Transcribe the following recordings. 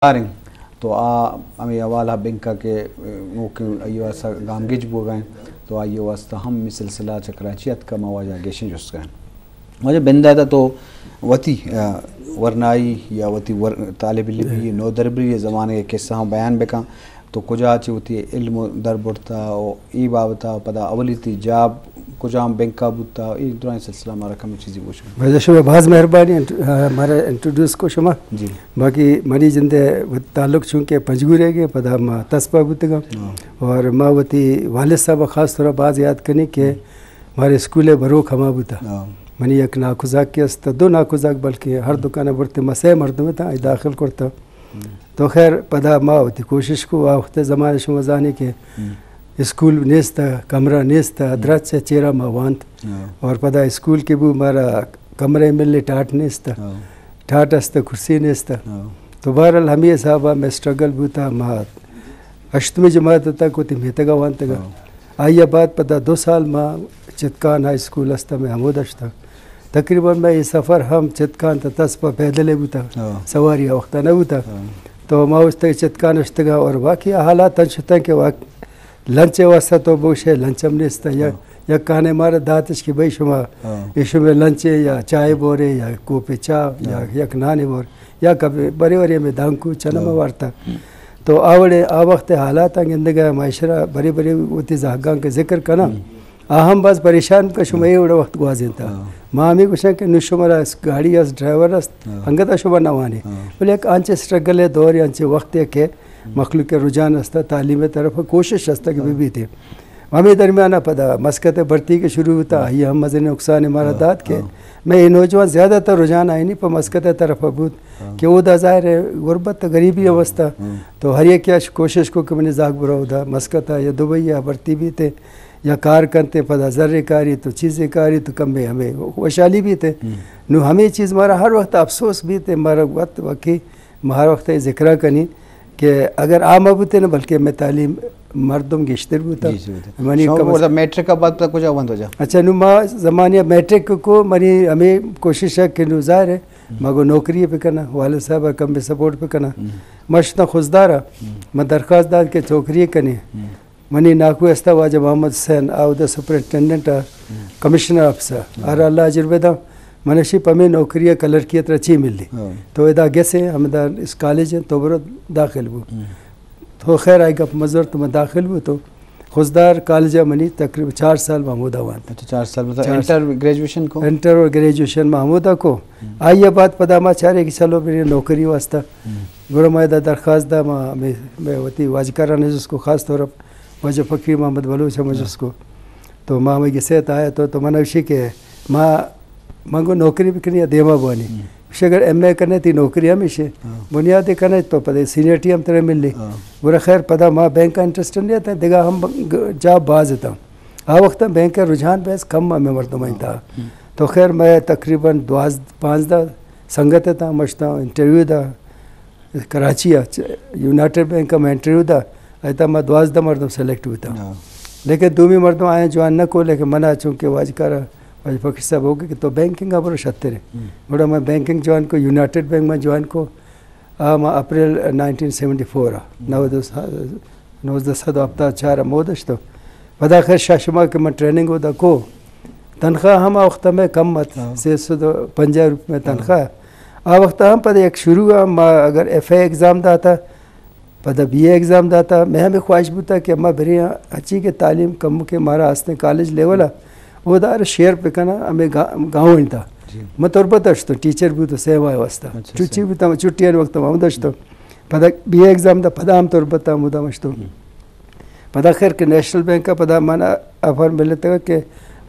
کاریں۔ تو آ ہمے حوالہ بنکا کہ نوکیں آئی واسطہ گامگیج بوگا ہیں، تو آئی واسطہ ہم ہمے سلسلہ چہ کراچی اتکا، ما واجہ گیشیں جست کنیں۔ واجہ بنداتا تو وتی، آ، ورنائی یا وتی ور-، طالب علمی نودربری زمانگ ءِ قصہ ہم بیان بکن، تو کجا چہ وتی علم در برتا و اے بابتا پدا اولی تئی جاب کجام بنکا بوتا، اے درائیں سلسلہ مارا کمے چیزے گوش کن۔ واجہ شما باز مہربانی انٹ-، آ، مارا انٹروڈیوس کو شما۔ جی۔ باقی منی جند ءِ تعلق چونکہ پنجگور ءَ گے، پدا ما تسپا بوتگاں۔ ہاں۔ اور ما وتی والد صاحب ءَ خاص طور ءَ باز یاد کنی کہ مارے اسکول ءِ بروک ہما بوتا۔ ہاں۔ منی یک ناکوزاکے است، دو ناکوزاک بلکہ ہر دکان ءَ برتے، ما سئے مردم اتاں، آئی داخل کرتا۔ تو خیر، پدا ما وتی کوشش کو، آ وخت زمانہ شما زانی کہ اسکول نیست، کمرہ نیست، درچ چیرا ما وانت۔ ہاں۔ اور پدا اسکول کہ بو مارا کمرہ ملے، ٹاٹ نیست۔ ہاں۔ ٹاٹ است، کرسی نیست۔ ہاں۔ تو بہرحال ہمے حسابا میں اسٹرگل بوتا، ما ہشتمی جماعت تک وتی میتگا وانتگا۔ ہاں۔ آئی ءَ بعد پدا دو سال ما چتکان ہائی اسکول است، میں ہمودا شتا۔ تقریباً میں اے سفر ہم چتکان تا تسپا پیدل بوتا، ہاں۔ سواری آ وقتا نہ بوتا۔ ہاں۔ تو ما اوشتگ چتکان اشتگا اور واقعی حالات انچ شتن کہ واق-، لنچ واسطہ تو بوشے لنچ ہم نیستا۔ یا، ہاں۔ یک کانے مارا داتش کہ بھئی شما، ہاں۔ اے شما لنچ یا چائے بورے یا کوپے چا یا، ہاں۔ یک نانے بور یا کبھی بری بری میں دانکو چنا ما وارتا۔ تو آ وڑے آ وخت حالات گندگا معاشرہ بری بری وتی زہگاں کے ذکر کنا۔ آ ہم باز پریشان کہ شما اے وڑ وقت گوازینتا۔ ہاں۔ ما ہمیں گوشاں کہ نو شمارا اس گاڑی است، ڈرائیور است، ہاں۔ انگتا شما نہ وانی۔ ہاں۔ بلے یک انچے اسٹرگل ہے دور، انچے وقت ہے کہ مخلوق کے رجحان است، تعلیم طرف کوشش است کہ ببیتے۔ ہمیں درمیان پدا مسقط بھرتی کے شروع ہوتا، آئی ہم مزن نقصان مارا دات کہ میں اے نوجوان زیادہ تر رجحان آئینی پہ مسقط طرف بوت کہ او دا ظاہر ہے غربت غریبی اوستہ۔ تو ہر یک کوشش کو کہ منی زاگ برو دا مسقط یا دبئی یا بھرتی بیتے۔ یا کار کنتے، پدا زرے کاری تو چیزے کاری تو کمے ہمے وشحالی بیتے۔ نو ہمے چیز مارا ہر وقت افسوس بیتے، مارا وقت وقی ما ہر وقت اے ذکرہ کنی کہ اگر آ مہ بوتے نہ بلکہ میں تعلیم مردم گیشتر بوتا۔ گیشتر بوتا۔ منی شما کم از بوتا میٹرک بعد پدا کجا وانت واجہ؟ اچھا، نو ما زمانیہ میٹرک کو منی ہمے کوشش ہے کہ نو ظاہر ہے ما گو نوکری پہ کنا، والد صاحب کم بے سپورٹ پہ کنا۔ مشتا خضدارا، میں درخواست دات کہ نوکری کنے۔ منی ناکو استا واجہ محمد حسین، آ اودا سپرنٹنڈنٹ آ، کمشنر آفس آ۔ ہر اللہ اجر بدا۔ من اشی پمے نوکری آ کلرکی ء ترا چی ملی؟ تو ادا گسے ہمدا اس کالج ہیں، تو برو داخل بو۔ تو خیر آئی گپ مزر تو من داخل بو تو خضدار کالج آ منی تقریباً چار سال ما ہمودا وانت۔ اچھا، چار سال مطلب چار انٹر گریجویشن کو؟ انٹر اور گریجویشن ما ہمودا کو۔ آئی بعد پدا ما چارے کہ چلو میری نوکری واسطہ۔ گڑا ما ادا درخواست دا، ما، میں، میں وتی واجکاران جس کو خاص طور پر واجہ فقیر محمد بلوچ ہم جس کو۔ تو ما ہمے گسے تا آیا تو، تو من اشی کہ ما، من گو نوکری بکنی یا دیما بوانی۔ اشی اگر ایم اے کنے تی نوکری ہمیشے۔ بنیادی کنے تو پدے سینئرٹی ہم ترے ملی۔ گڑا خیر پدا ما بینک انٹرسٹ نہیں آتا، دیگا ہم جاب باز تا۔ آ وقت بینک رجحان بس کم ہمیں مردم تا۔ تو خیر میں تقریباً دوازدہ، پانزدہ سنگت تا، مشتا انٹرویو دا۔ کراچی ء چ-، یونائیٹڈ بینک ء من انٹرویو دا، ایتا ما دوازدہ مردم سلیکٹ بوتا۔ لیکن دومی مردم آیا جوائن نہ کو، لیکن منا چونکہ واجکارا، واجہ فقیر صاحب ہو کہ تو بینکنگ ء برو شتر ہے۔ گڑا میں بینکنگ جوائن کو، یونائیٹڈ بینک میں جوائن کو، آ ما اپریل نائنٹین سیونٹی فور ء، نود نوزدہ سد و ہپتاد چار ء مودش تو۔ پدا خیر شش ماہ کہ من ٹریننگ اودا کو، تنخواہ ہم آ وخت میں کم ات، سے سد و پنجاہ روپے میں تنخواہ۔ آ وخت ہم پدا یک شروع ہم ما اگر ایف اے ایگزام داتا، پدا بی اے ایگزام داتا، میں ہمیں خواہش بوتا کہ ما برے ہچی کہ تعلیم کم کہ مارا ہستیں کالج لیول ء، او دار شیئر پہ کنا ہمیں گا-، گاؤں انتا۔ من تربت اشتو، ٹیچر بوتو سیوا واسطہ۔ چھٹی بوتا، چھٹی وقت ہم داشتو۔ پدا بی اے ایگزام دا، پدا ہم تربت ہم دا مشتو۔ پدا خیر کہ نیشنل بینک ء پدا من آفر ملتگ کہ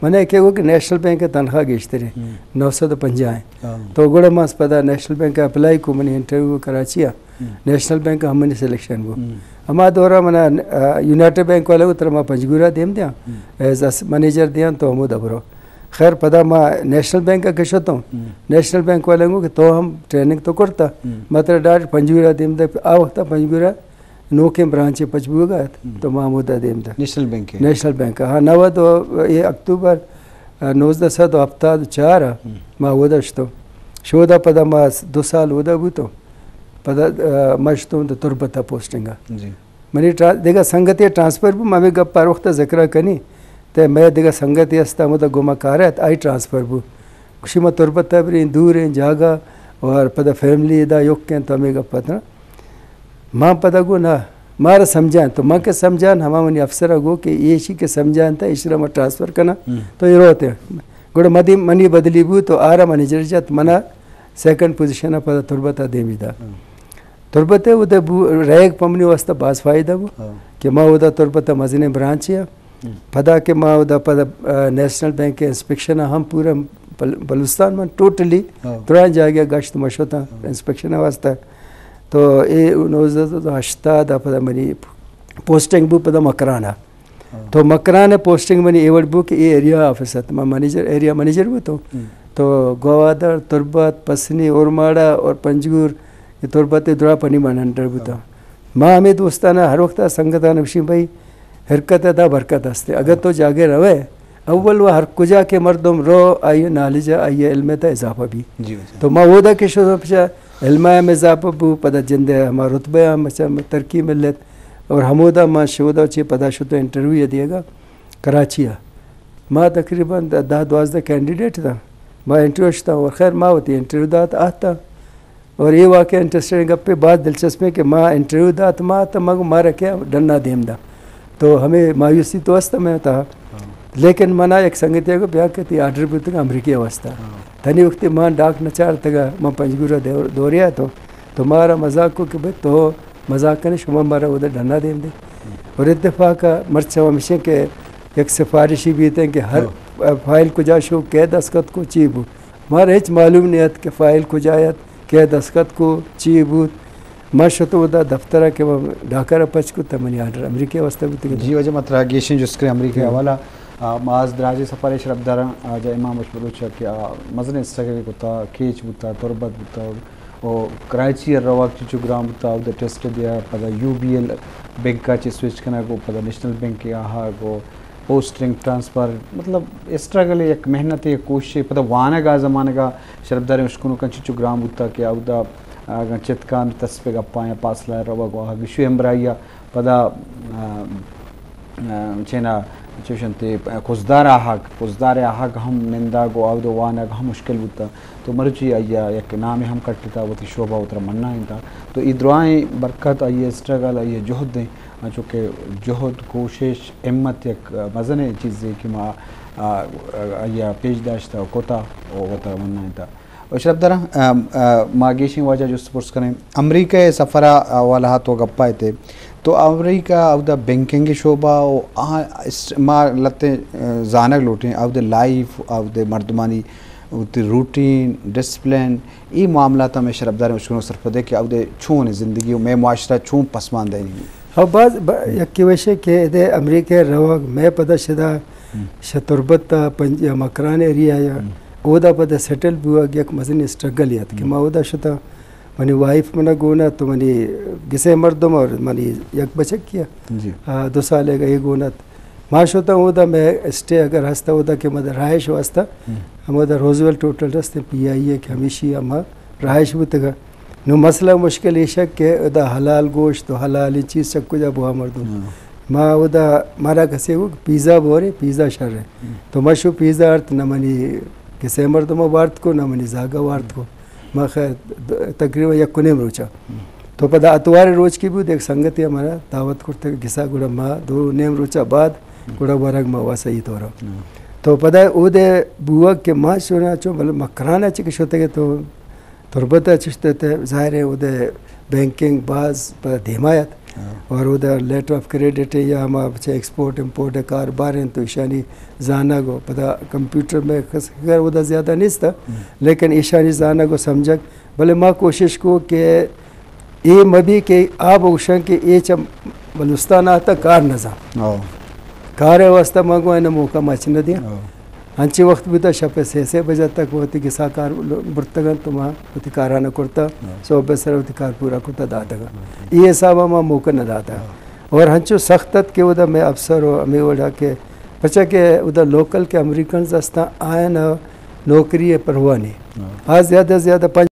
من ء کہ گو کہ نیشنل بینک ء تنخواہ گیشتر ہے، نو سد و پنجاہ ہے۔ تو گڑا من پدا نیشنل بینک ء اپلائی کو، منی انٹرویو کراچی ء، نیشنل بینک ء ہم منی سلیکشن بو۔ ہما دورا من ء، آ، یونائیٹڈ بینک والے گو ترا ما پنجگورا دیم دیاں، ایز اس-، منیجر دیاں تو ہمودا برو۔ خیر پدا ما نیشنل بینک ء کشتوں، نیشنل بینک والے گو کہ تو ہم ٹریننگ تو کرتا، ما ترا ڈائریکٹ پنجگورا دیم دے، آ وقت پنجگورا نوکیں برانچے پچ بوگا ات، تو ما ہمودا دیم دا۔ نیشنل بینک ء؟ نیشنل بینک ء، ہاں، نود و، اے اکتوبر، آ، نوزدہ سد و ہپتاد و چار ء ما اودا شتو۔ شودا پدا ما س-، دو سال اودا بوتو۔ پدا، آ، ما شتوں تو تربت ءَ پوسٹنگ ءَ۔ جی۔ منی ٹرا-، دگہ سنگتے ٹرانسفر بو، ما ہمے گپ ہر وقت ذکر کنی۔ تے مئے دگہ سنگتے ہست، ہمودا گوما کار ات، آئی ٹرانسفر بو۔ گوشی ما تربت ءَ بریں، دور ایں جاگہ، اور پدا فیملی ادا یوک ایں، تو ہمے گپ ات نا۔ ما پدا گو نا، مارا سمجھان، تو من کہ سمجھان، ہما منی افسر ءَ گو کہ ایشی کہ سمجھان تا، ایشرا ما ٹرانسفر کناں، ہم۔ تو اے روت۔ گڑا مدی منی بدلی بو، تو آرا منیجر جت، منا سیکنڈ پوزیشن ءَ پدا تربت ءَ دیمی دا۔ ہم۔ تربت ءَ اودا بو، رہگ پہ منی واسطہ باز فائدہ بو، ہاں۔ کہ ما اودا تربت ءَ مزنیں برانچے ءَ۔ ہم۔ پدا کہ ما اودا پدا، آ، نیشنل بینک ءِ انسپیکشن ءَ ہم پورا بل-، بلوچستان من ٹوٹلی ہاں۔ درائیں جاگہ گشت، ما شتاں ہاں۔ انسپیکشن ءِ واسطہ۔ تو اے نوزدہ سد و ہشتاد ءَ پدا منی پوسٹنگ بو پدا مکران ءَ۔ ہاں۔ تو مکران ءَ پوسٹنگ منی اے وڑ بو کہ اے ایریا آفس ات، ما منیجر، ایریا منیجر بوتوں۔ ہم۔ تو گوادر، تربت، پسنی، اورماڑہ اور پنجگور، اے تربت ءِ درا پنی من انڈر بوتاں۔ ہاں۔ ما ہمے دوستانا ہر وقت سنگتانا گوشیں، بھئی، حرکت ءَ دا برکت است۔ اگر ہاں۔ تو جاگہ روئے، اول و ہر کجا کہ مردم رو، آئی نالج ءَ، آئی علم ءَ تا اضافہ بی۔ جی، جی۔ تو ما اودا کہ شتوں پچا علم ءَ ہم اضافہ بو، پدا جند ءِ ہما رتبہ ہم چہ ترقی ملت۔ اور ہمودا ما شودا چہ پدا شتوں انٹرویو دیگا کراچی ءَ۔ ما تقریباً دہ دوازدہ کینڈیڈیٹ تاں۔ ما انٹرویو شتاں اور خیر ما وتی انٹرویو دات آتاں۔ اور اے واقعہ انٹرسٹنگ گپے، باز دلچسپیں کہ ما انٹرویو دات، ما آتاں، ما گو مارا کیا ڈنا دیم دا۔ تو ہمے مایوسی تو است ہمے تہا۔ ہاں۔ لیکن منا یک سنگتے گو بیا کہ تی آرڈر بوتگ امریکہ واسطہ۔ ہاں۔ تنی وقتی ما ڈاک نچارتگا، ما پنجگور ءَ دور-، دورے آتوں، تو مارا مزاق کو کہ بھئی تو مزاق کنے، شما مارا اودا ڈنا دیم دے۔ ہم۔ اور اتفاق ءَ مرچاں ہمیشیں کہ یک سفارشی بیتیں کہ ہر ہاں۔ فائل کجا شو، کئے دستخط کو، چی بو۔ مارا ہچ معلوم نہیں ات کہ فائل کجا ات، کئے دستخط کو، چی بوت۔ ما شتوں اودا دفتر ءَ کہ ما ڈاکر ءَ پچ کت، منی آرڈر امریکہ واسطہ بوتگ۔ جی واجہ، ما ترا گیشیں جست کریں امریکہ ہم۔ حوالہ، آ، ما آز دراجیں سفر ءَ شرپداراں، آ، جا امام بخش بلوچ ءَ کہ آ مزنیں اسٹرگلے کتا، کیچ بوتا، تربت بوتا، و کراچی ءَ روگ چنچو گران بوتا، اودا ٹیسٹ دیا، پدا یو بی ایل بینک ءَ چہ سوئچ کنگ و پدا نیشنل بینک ءَ آہگ و پوسٹنگ، ٹرانسفر، مطلب اسٹرگل، یک محنت، یک کوشش، پدا وانگ ءَ زمانگ ءَ شرپداریں اشکنوکاں چنچو گران بوتا کہ اودا اگاں چتکان تسپے گپاں یا پاسلہ ءَ روگ و آہگ، اشی ہمراہی ءَ پدا، آ، آ، چینا چوشنتے، آ، کزدار آہگ، کزدار آہگ ہم نندگ و آود و وانگ ہم مشکل بوتا۔ تو مرچی آئی ءَ یک نامے ہم کٹتا، وتی شعبہ وترا منائینتا۔ تو اے درائیں برکت آئی ءِ اسٹرگل، آئی ءِ جہد ایں، انچو کہ جہد، کوشش، ہمت یک مزنیں چیزے کہ ما، آ، آئی ءَ پیش داشتا و کتا و وترا منائینتا۔ و شرپداراں، آ، آ، ما گیشیں واجہ جست پرس کنیں۔ امریکہ ءِ سفر ءِ حوالہ ءَ تو گپ ءَ ات ئے۔ تو امریکہ اودا بینکنگ شعبہ و آ است-، ما لہتیں، آ، زانگ لوٹیں، اودا لائف، اودا مردمانی وتی روٹین، ڈسپلن، اے معاملات ءَ مئے شرپداریں اشکنوک سرپد ئے کہ اودا چون زندگی و مئے معاشرہ چون پسماندہ ایں۔ ہاں، باز ب-، یکے وش ئے کہ ادے امریکہ ءَ روگ، مئے پدا شدا ہم۔ شہ تربت ءَ پنج-، یا مکران ایریا یا ہم۔ اودا پدا سیٹل بوگ یک مزنیں اسٹرگلے ات کہ ہم۔ ما اودا شتاں، منی وائف منا گون ات، تو منی گسے مردم اور منی یک بچکی ءَ، جی۔ آ، دو سالے گا اے گون ات۔ ما شتاں اودا، مئے اسٹے اگر ہست اودا کہ مد رہائش واسطہ، ہم۔ ہمودا روزویلٹ ہوٹل ہست، پی آئی اے کہ ہمیشی ہما رہائش بوتگا۔ نو مسئلہ مشکل ایشک کہ ادا حلال گوشت و حلال چیز چک کجا بوا مردم۔ ہاں۔ ما ادا مارا کسے گو پیزا بورے، پیزا شر ہے۔ ہم۔ تو ما شو پیزا آرت، نہ منی کسے مردم وارت کو، نہ منی زاگا وارت کو۔ ما خیر د-، تقریباً یک و نیم روچا۔ ہم۔ تو پدا اتوار روچ کی بود، یک سنگتے مارا دعوت کرتے گسا، گڑا ما دو نیم روچا بعد ہم۔ گڑا ورگ ما واسا ای طورا۔ ہم۔ تو پدا اودے بوگ کہ ما شونا چو بل مکرانا چکے شتگے تو تربت ءَ چشت ات، ظاہر ہے اودے بینکنگ باز پہ دیما ات۔ ہاں۔ اور اودے لیٹر آف کریڈٹ یا ہما چہ ایکسپورٹ امپورٹ کاروبار انت تو ایشانی زانگ و پدا کمپیوٹر میں کس اگر اودے زیادہ نیست، ہم۔ لیکن ایشانی زانگ و سمجھگ، بلے ما کوشش کو کہ اے مبی کہ آ بگوشن کہ اے چہ بلوچستان آتا کار نزان۔ ہاں۔ کار واسطہ ما گو اینا موقع مچ نہ دیاں۔ ہاں۔ انچیں وقت بوتا شپ ءِ سے، سے بجہ تک وتی گسا کار برتگ انت تو ما وتی کاراں کرتا، ہاں۔ صبح ءِ سر وتی کار پورا کرتا داتگ۔ ہاں۔ اے حساب ءَ ما موقع نہ داتا۔ ہاں۔ اور ہنچو سخت ات کہ اودا مئے افسر و ہمے وڑا کہ پچا کہ اودا لوکل کہ امریکنز استاں، آیاں نوکری ءِ پرواہ نی۔ ہاں۔ آ زیادہ زیادہ پنچ